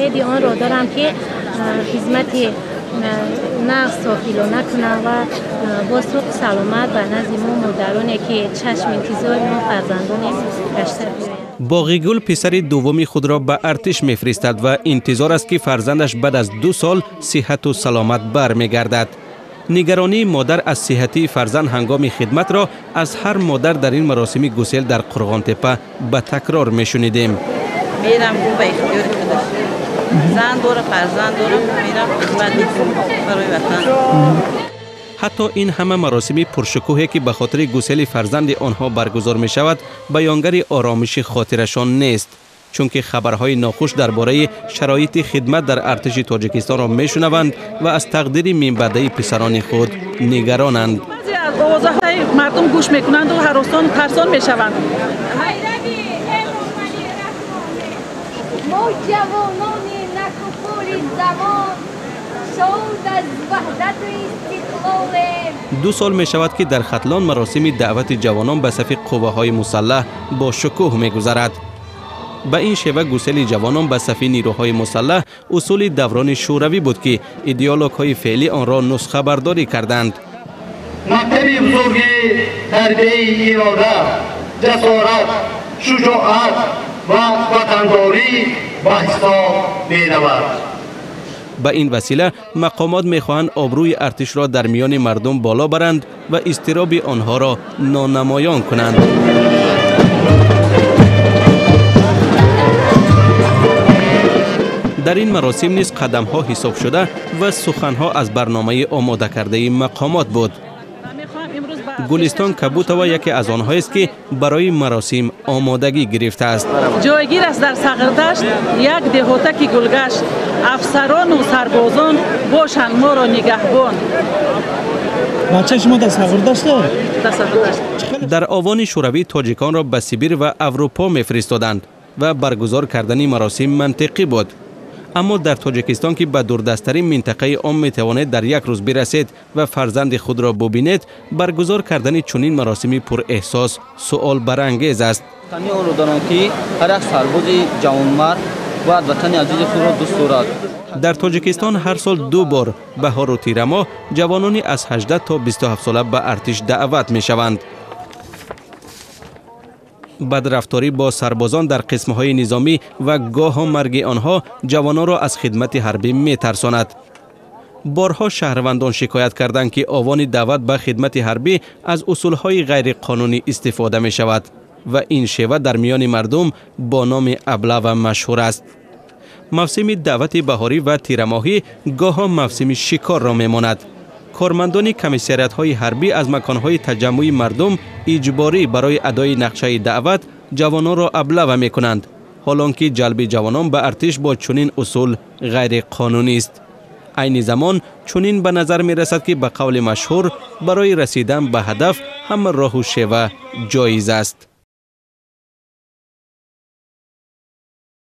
Умеди онро дорам, ки хизмати нағз софилона кунам ва бо суқу саломат ба назди мо модароне, ки чашм интизори мо фарзандонем, гашта биёянд. Боғигул писари дуввуми худро ба артиш мефиристад ва интизор аст, ки фарзандаш баъд аз 2 сол сиҳату саломат бармегардад. Нигаронии модар аз сиҳатии фарзанд ҳангоми хидматро аз ҳар модар дар ин маросими гусел дар Қурғонтеппа ба такрор мешунидем. Мерам ба ихтиёри худаш. Зан дора, фарзанд дорам, мерам хидмат мекунам барои ватан. Ҳатто ин ҳама маросими пуршукӯҳе, ки ба хотири гусели фарзанди онҳо баргузор мешавад, баёнгари оромиши хотирашон нест, чунки хабарҳои нохуш дар бораи шароити хидмат дар артиши Тоҷикистонро мешунаванд ва аз тақдири минбаъдаи писарони худ нигаронанд. Баъзе аз овозаҳои мардум гӯш мекунанду ҳаросон тарсон мешаванд. Мо ҷавонони накуфури замон, шод аз ваҳдату истиқлолем. 2 сол мешавад, ки дар Хатлон маросими даъвати ҷавонон ба сафи қувваҳои мусаллаҳ бо шукӯҳ мегузарад. Ба ин шева гусели ҷавонон ба сафи нирӯҳои мусаллаҳ усули даврони шӯравӣ буд, ки идеологҳои феълӣ онро нусхабардорӣ карданд. Мактаби бузурги тарбияи ирода, ҷасорат, шуҷоат ва ватандорӣ ба ҳисоб меравад. Ба ин васила мақомот мехоҳанд обрӯи артишро дар миёни мардум боло баранд ва изтироби онҳоро нонамоён кунанд. Дар ин маросим низ қадамҳо ҳисоб шуда ва суханҳо аз барномаи омодакардаи мақомот буд. Гулистон Кабутова яке аз онҳоест, ки барои маросим омодагӣ гирифтааст. Ҷойгир аст дар Сағирдашт як деҳотаки гулгашт, афсарону сарбозон бошанд моро нигаҳбон. Бачаи шумо дар Сағирдашт? Дар Сағирдашт. Дар овони шӯравӣ тоҷиконро ба Сибир ва Аврупо мефиристоданд ва баргузор кардани маросим мантиқӣ буд. Аммо дар Тоҷикистон, ки ба дурдасттарин минтақаи он метавонед дар як рӯз бирасед ва фарзанди худро бубинед, баргузор кардани чунин маросими пурэҳсос суолбарангез аст. Ватани онро дорам, ки ҳар як сарбози ҷавонмард бояд ватани азизи худро дӯст дорад. Дар Тоҷикистон ҳар сол 2 бор, баҳору тирамоҳ, ҷавонони аз 18 то 27 сола ба артиш даъват мешаванд. Бадрафторӣ бо сарбозон дар қисмҳои низомӣ ва гоҳо марги онҳо ҷавононро аз хидмати ҳарбӣ метарсонад. Борҳо шаҳрвандон шикоят карданд, ки овони даъват ба хидмати ҳарбӣ аз усулҳои ғайриқонунӣ истифода мешавад ва ин шева дар миёни мардум бо номи аблава машҳур аст. Мавсими даъвати баҳорӣ ва тирамоҳӣ гоҳо мавсими шикорро мемонад. Кормандони комиссариатҳои ҳарбӣ аз маконҳои таҷаммуи мардум иҷборӣ барои адои нақшаи даъват ҷавононро аблава мекунанд, ҳолон ки ҷалби ҷавонон ба артиш бо чунин усул ғайриқонунист. Айни замон чунин ба назар мерасад, ки ба қавли машҳур барои расидан ба ҳадаф ҳама роҳу шева ҷоиз аст.